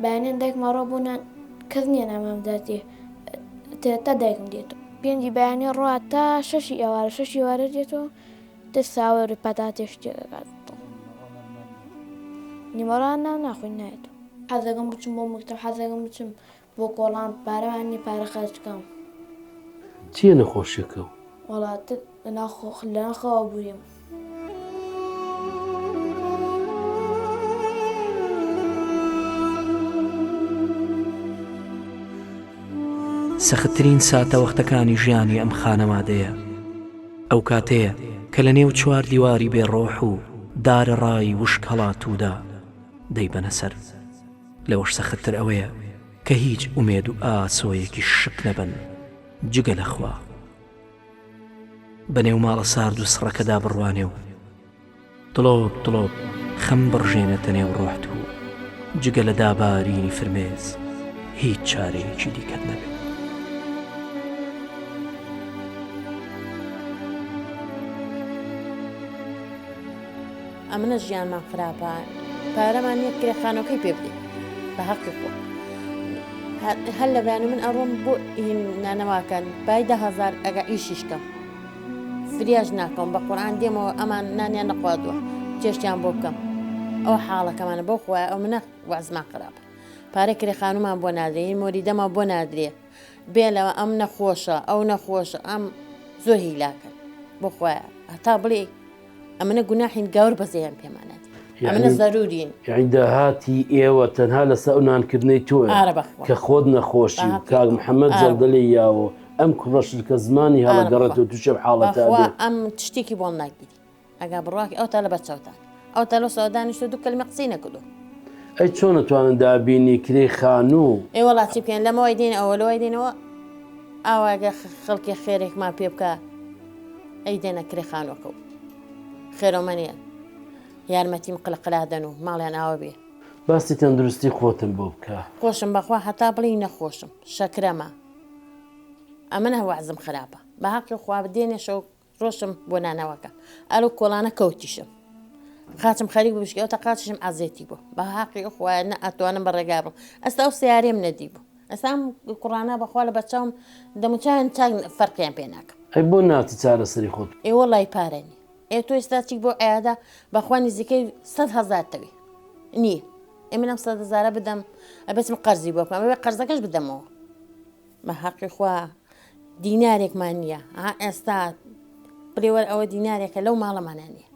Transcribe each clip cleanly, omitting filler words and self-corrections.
بەیانیان دایکم ئەڕوا بۆ نان کەس نییە نامان بداتێ تا دایکم دێتەوە. پێنجی بەیانی ڕوا تا شەشی ئێوارە شەشی ئێوارە دێتەوە تر ساوەری پەتاتێ شتێک ئەکات. نیمەڕان نان ناخۆین نایەتەوە. حەزەکەم بچم بۆ مەکتەب حەزەکەم بچم بۆ کۆڵان پارەمان نیە پارە خەرج کەم. چیە نەخۆشیەکەو؟ وەڵا تر لەناو لەناو خەوا بوریم. سەختترین ساتەوەختەکانی ژیانی ئەم خانەوادەیە ئەو کاتەیە کە لە نێو چوار دیواری بێ ڕۆح و دارەڕای وشک هەڵاتوودا دەیبەنە سەر. لەوەش سەختتر ئەوەیە کە هیچ ئومێد و ئاسۆیەکی شک نەبن جگە لە خوا. بە نێو ماڵە سارد و سڕەکەدا بڕوانێ و دڵۆپ دڵۆپ خەم بڕژێنێتە نێو ڕۆحت و جگە لە دابارینی فرمێس هیچ چارەیەکی دیکەت نەبێت. ئەمنە ژیانمان خراپە پارەمان نیە کرێ خانەکەی پێ بدەین بە هەقی خۆ هەر لە بەیانی من ئەڕۆم بۆ نانەواکەن بای دههزار ئەگە ئیشیش کەم فریاش ناکەم بە قورآان دێمەوە ئەمان نانیان نەخواردووە چێشتیان بۆ بکەم ئەو حاڵەکەمانە بۆ خۆیان ئەو منە وەزمان خراپە پارە کرێ خانومان بۆ نادرێ مۆریدەمان بۆ نادرێ بێ لەوە ئەم نەخۆشە ئەو نەخۆشە ئەم زۆر هیلاکن بۆ خۆیان هەتا بڵێ ئەمنە گوناحین گاور بەزەیان پێمانات ئەمنە زەرورین. یانی داهاتی ئێوە تەنها لەسەر ئەو نانکردنەی تۆیە کە خۆت نەخۆشی و کاک محەمەد جەڵدە لێی یاوە ئەم کوڕەشت کە زمانی هەڵەگەڕێتەوە تووشی ئەم حاڵەتە ئەبێ. ئەم شتێکی بۆم ناگیری ئەگا بڕواکی ئەوتا لەبەر چاوتان ئەوتا لەو سەوە دانیشتوە دوو کەلمە قسەی نەکردوە. ئەی چۆن ئەتوانن دابینی کرێی خانوو. ئێ وەڵا چی بکەین لەمەوەی دێین ئەوە لەوەی دێنەوە ئاوا گەر خەڵکی خێرێکمان پێ بکا ئەی دێنە کرێ خانوەکە و خێرۆمەنیە یارمەتیم قلقلا دەن و ماڵیان ئاوە بێ. باسی تەندروستی خۆتم بۆ بکە. خۆشم بەخوا هەتا بڵێی نەخۆشم شەکرەمە ئەمن وەعزم خراپە بە هەقی خوا دێنێ شەو ڕۆشتم بۆ نانەواکە ئەرو کۆڵانە کەوتیشم قاچم خەریک بوو بشکێ ئەوتا قاچیشم عەزێتی بوو بە هەقی خوایە نە ئەتوانم بە ڕێگا بڕۆم ئەستا ئەو سیارەم نەدی بوو ئەستا ئەم کوڕانە بەخوا لە بەرچاوم دەموچاویان چاک فەرقیان پێ ناکەم. ئەی بۆ ناچی چارەسەری خۆت بکەی؟ ئێ وەڵای پارە نیە ئێ تۆ ئێستا چیت بۆ عیادە بەخوا نزیکەی 100 هەزار تەوێ نییە ئێ من ئەم سەد هەزارە بدەم ئەبێتم قەرزی بۆ بکەم ئەبێ قەرزەکەش بدەمەوە بە هەقی خوا دینارێکمان نییە ها ئێستا بڵێ وەر ئەوە دینارێکە لەو ماڵەمانە نییە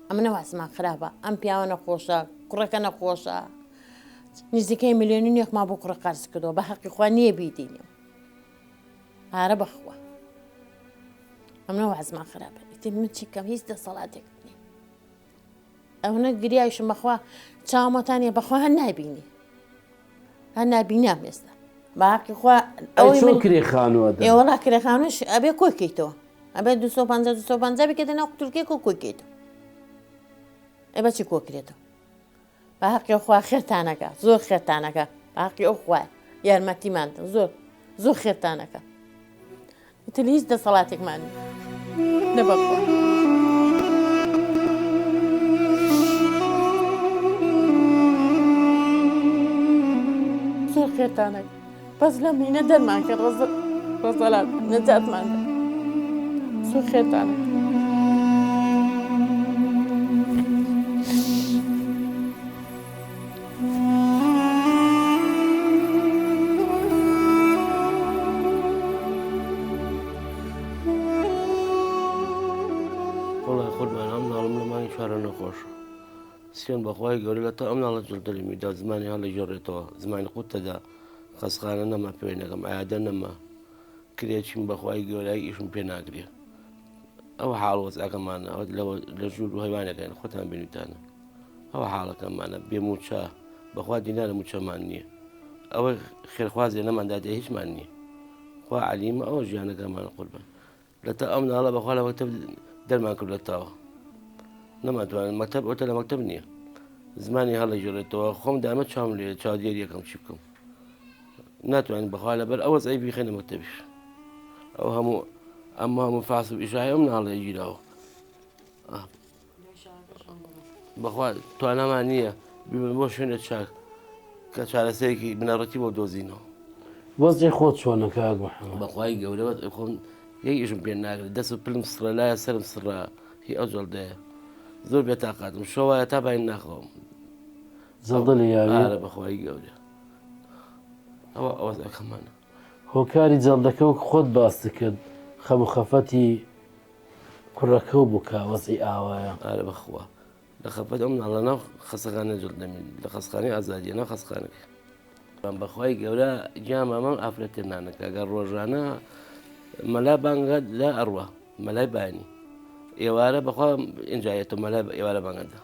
ئەمنە وازمان خراپە ئەم پیاوە نەخۆشە کوڕەکە نەخۆشە نزیکەی ملیۆن و نێکمان بۆ کوڕە قەرز کردەوە بە هەقی خوا نییە بیدینەوە ئارە بەخوا ئەمنە وازمان خراپە ئیتر من چی بکەم هیچ دەسەڵاتێک نییە ئەونە گریایشم بەخوا چاومەتانە بەخوا هەر نابینی هەر نابینام ئێستا باقی خوا ئەوەی من کرێ خانووە ئێ وەڵا کرێ خانووش ئەبێ کۆی کەیتەوە ئەبێ 250 250 بکەیتە ناو قوتولکێک و کۆی کەیتەوە ئێ بەچی کۆ کرێتەوە بە حەقی خوا خێرتانەکە زۆر خێرتانەکە بە حەقی ئەو خوا یارمەتیمان زۆر زۆر خێرتانەکە ئیتر هیچ دەسەڵاتێکمان نیە بەخوا. زۆر خێرتانەک بەس لەم هینە دەرمان کرد ڕەزەلات نەجاتمان دا زۆر خێرتانەک. وەڵای قوربان ئەم مناڵم لە مانگی چوارە نەخۆشە سوێن بەخوای گەورە لە تا ئەم مناڵە جڵدە لە میدا زمانی هەڵەگێڕێتەوە زمانی قوت دەدا خەسخانە نەما پێوەی نەکەم ئایادە نەما کرێچیم بەخوای گەورە ئیشم پێ ناگرێ ئەو حاڵ وەزعەکەمانە لە ژوور و هەیوانەکەین خۆتان بینیتانە ئەوە حاڵەکەمانە بێ موچە بەخوا دینارە موچەمان نییە ئەوە خێرخوازێ نەماندادێ هیچمان نییە خوا عەلیمە ئەوە ژیانەکەمان قوربان لە تا ئەم ناڵە بەخوا لە مەکتەب دەرمان کرد لە تاوە نەماتوانن مەکتەب ئەوتە لە مەکتەب نییە زمانی هەڵەگێڕێتەوە خۆم دامە چاوم لێ چاودێریەکەم چی بکەم ناتوانین بەخوا لەبەر ئەوە زەی بیخەنە مەکتەبیش ئەو هەموو ئەم هەموو فاس و ئیشای ئەم ناڵێ گیراوە بەخوا توانامان نییە بیبن بۆ شوێنە چاک. کە چارەسەرێکی بنەڕەتی بۆ دۆزینەوە. وەزعی خۆت چۆنە کاک محەمەد؟ بەخوای گەورە وەزعی خۆم یەک ئیشم پێ ناکرێت دەست و پلم سڕە لایە سەرم سڕە هی ئەو جەڵدەیە زۆر بێتاقاتم شەوایە تا باین ناخەوم. جەڵدە لە یاوێ؟ ئارە بەخوای گەورە ئەوە وەزعەکەمانە. هۆکاری جەڵدەکە وەک خۆت باست کرد خەم و خەفەتی کوڕەکەو بوو کە وەزعی ئاوایە. ئارە بەخوا لە خەفەت ئەو مناڵە ناو خەسەخانە جڵ دەمین لە خەسخانەی ئازادیە ناو خەسخانەکە بەخوای گەورە گیان مامەم ئافرەتێ نانەکە گەر ڕۆژانە مەلا بانگە لە ئەڕوا مەلای بانی ئێوارە بەخوا ئینجایەتە مەلا ئێوارە بانگەدا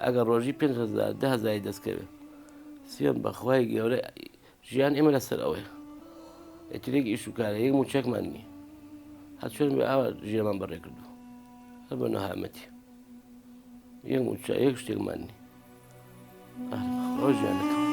ئەگەر ڕۆژی 5هزار دههزاری دەستکەوێت سیۆن بەخوای گەورە ژیان ئێمە لەسەر ئەوەیە ئیترێک ئیش و کارە یەک موچەکمان نییە هەرچۆن بێ ئاوا ژیانمان بەڕێ کردو هەر بە نەهامەتی یەک موچە یەک شتێکمان نییە ئەو ژیانەکەم.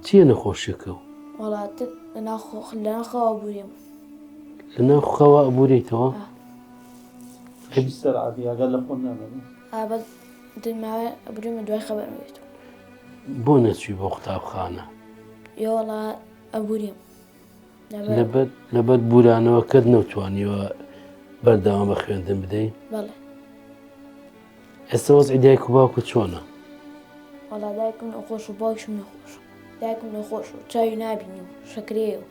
چییە نەخۆشیەکە و؟ وەڵا تر لەناو خۆ لەناو خەوا بوریم. لەناو خەوا ئەبوریتەوە؟ ئەی سەر عادی ئاگات لە خۆت نامێنێ؟ ئا بەس تر ماوەیە ئەبوریمە دوای خەبەرم بێتەوە. بۆ نەچوی بۆ قوتابخانە؟ ئێ وەڵا ئەبوریم. لەبەر لەبەر بورانەوەکەت نەوتوانیوە بەردەوام بە خوێندن بدەی؟ بەڵێ. ئێستا وەزعی دایک و باوکت چۆنە؟ وەڵا دایکم نەخۆش و باوکیشم نەخۆش دایکم نەخۆش و چاوی نابینی و شەکرەیە و.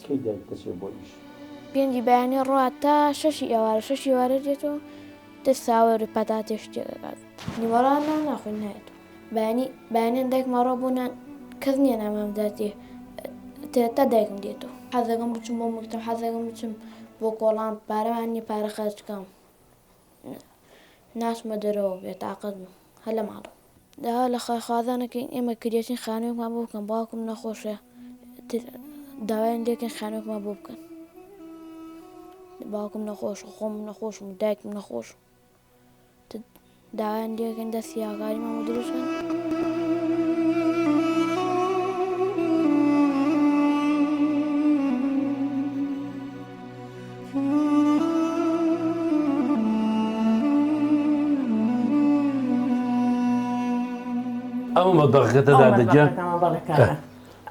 کەی دایک دەچێ بۆ ئیش؟ پێنجی بەیانی ڕوا تا شەشی ئێوارە شەشی ئێوارە دێتەوە تر ساوەر و پەتاتێ شتێک ئەکات نیوەڕان نان ناخۆین نایەتەوە بەیانی بەیانیان دایکم ئەڕوا بۆ نان کەس نییە نانمان بداتێ تا دایکم دێتەوە حەزەکەم بچم بۆ مەکتەب حەزەکەم بچم بۆ کۆڵان پارەمان نییە پارە خەرج کەم ناچمە دەرەوە بێتاقەت بووم هەر لە ماڵم. داوا لە خێرخوازان ئەکەین ئێمە کرێچین خانووێکمان بۆ بکەن باوکم نەخۆشە داوایان لێکەین خانووێکمان بۆ بکەن باوکم نەخۆش خۆم نەخۆشم و دایکم نەخۆش داوایان لێکەین دەستی هاوکاریمان بۆ دروست بکەن. ئەو مەتبەخەکەتە دادە گیان؟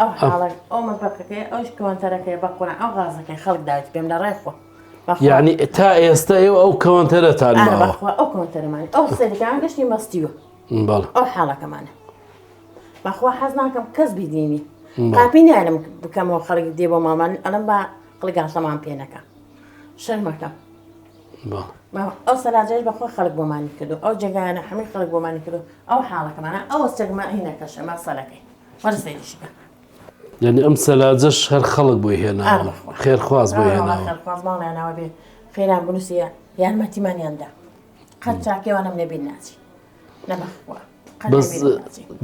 ئەو حاڵە ئەو مەتبەخەکەی ئەوش کەوانتەرەکەی بە قورئان ئەو غازەکەی خەڵک داوێت پێم لە ڕای خۆ یعنی تا ئێستا ئێوە ئەو کەوانتەرەتان ماوە ئەو کەوانتەرەمان ئەو سەریکان گەشتی مەستیوە بەڵێ ئەو حاڵەکەمانە بەخوا حەز ناکەم کەس بیدینی قاپی نارم بکەمەوە خەڵک دێ بۆ مامان ئەڵم بە خەڵک گاڵتەمان پێ نەکا شەرمەکەم ئەو سەلاجەش بەخوا خەڵک بۆمانی کردو ئەو جێگایانە هەمووی خەڵک بۆمانی کردو ئەو حاڵەکەمانە ئەو سەگمە هینەکەشە مەسەلەکەی وەرە سەیریشی بکە یعنی ئەم سەلاجەش هەر خەڵک بۆی هێناوە خێرخواز بۆی هێناوە خێرخواز ماڵیانەوە بێ خێران بنووسیە یارمەتیمانیاندا قەت چاکێوانم لەبیر ناچی نەبەخوا بەس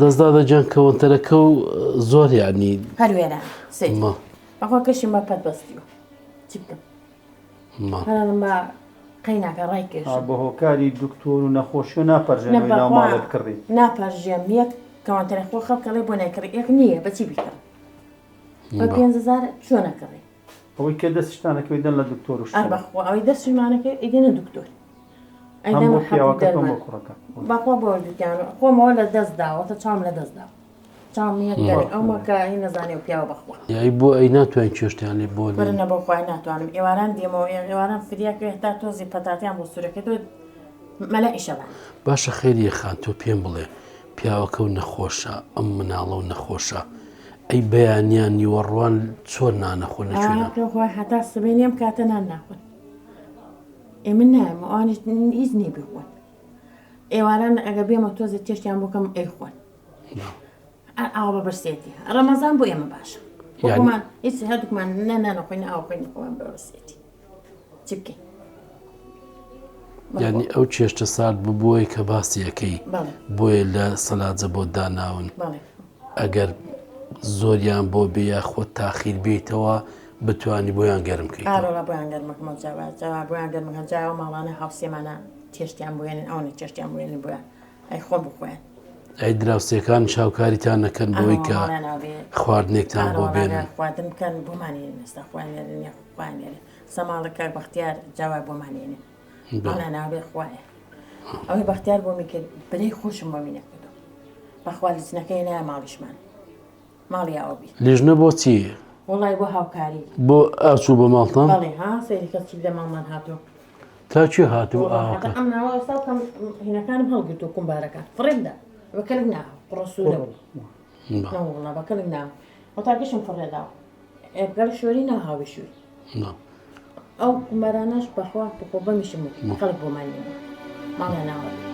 دەست دادە گیان کەوەنتەرەکە و زۆر یعنی هەر وێرە سەیر بەخوا کەشی مە پەت بەستیوە چی بکەم هەرمە قەیناکە ڕای کێش بە هۆکاری دکتۆر و نەخۆشی و ناپەرژێن ناو ماڵێ بکڕی ناپەرژێم یەک کەوانتەرە خۆ خەڵکەڵێ بۆ نایکڕی یەک نییە بەچی بیکڕم بە 5000 چۆنەکڕی ئەوەی کە دەستشتانەکەوێت دەن لە دکتۆر و شت. ئەر بەخوا ئەوەی دەستشمانەکەوێت ئەیدەنە دکتۆر. هەم بۆ پیاوەکەت هەم بۆ کوڕەکە. بەخوا بۆ هەردووکیان خۆمەوە لە دەست داوە تە چاوم لە دەست داوە. چاوم یەک دەرێ ئەو مەکە هی نەزانێ و پیاوە بەخوا. یای بۆ ئەی ناتوانین چێشتیان لێ بۆ وەرە نە بۆ خوای ناتوانم ئێواران دێمەوە ئێواران فریا کوێ هەتا تۆزی پەتاتیان بۆ سوورەکە تۆ مەلا ئیشەڵان. باشە خەیریە خان تۆ پێم بڵێ پیاوەکە و نەخۆشە ئەم مناڵە و نەخۆشە ئەی بەیانیان نیوەڕوان چۆن نانەخۆن لە کوێ نان؟ خوا هەتا سبەینێ ئەم کاتە نان ناخۆن ئێ من نایەمەوە ئەوانیش هیچ نییە بیخۆن ئێواران ئەگە بێمە تۆزێ چێشتیان بۆ کەم ئەیخۆن ئاوا بە برسێتی ڕەمەزان بۆ ئێمە باشە خۆمان هیچ هەردووکمان نە نانەخۆین ئاو خۆین خۆمان بە برسێتی چی بکەین یعنی ئەو چێشتە سارد ببووی کە باسی ئەەکەی بۆیە لە سەلاجە بۆ داناون ئەگەر زۆریان بۆ بێ یاخۆ تاخیر بێیتەوە بتانی بۆیان گەرم بکەیت بۆیان گەرمەکەمە جاوا بۆیان گەرمەکە جاوە ماڵانە هاوسێمانە چێشتیان بۆێنن ئەوەنە چێشتیان بۆێنن بۆیان. ئەی خۆم بخۆیان. ئەی دراوسێکان هاوکاریتان نەکەن بۆی کە خواردنێکتان بۆ بێنن؟ خواردن بکەن بۆمان هێنن ئێستا خۆیان نێرن یاخود خۆیان نێرن سەماڵە کاک بەختیار جاوای بۆمان هێنن ماڵیان ناوێ خوایە ئەوەی بەختیار بۆمی کرد برای خۆشم بۆمی نەکردو بەخوا لیژنەکەی نایە ماڵیشمان ماڵی ئاوە بی. لیژنە بۆ چی؟ وەڵای بۆ هاوکاری. بۆ ئاچوو بۆ ماڵتان؟ بەڵێ ها سەیری کەس چی لە ماڵمان هاتوو. تا کوێ هاتوو ئاوەکە؟ ئەم ناوە ئێستا کەم هینەکانم هەڵگرتوو کومبارەکان فڕێم دا بە کەلک نا قوڕە سوورە بوو. نەوەڵا بە کەلک نا وەتا گشتم فڕێ داوە. گەل شۆری نا هاوی شووی. ئەو کومبارانەش بەخوا بخۆ بەمیشم وت خەڵک بۆمان نییە ماڵیان ناوە.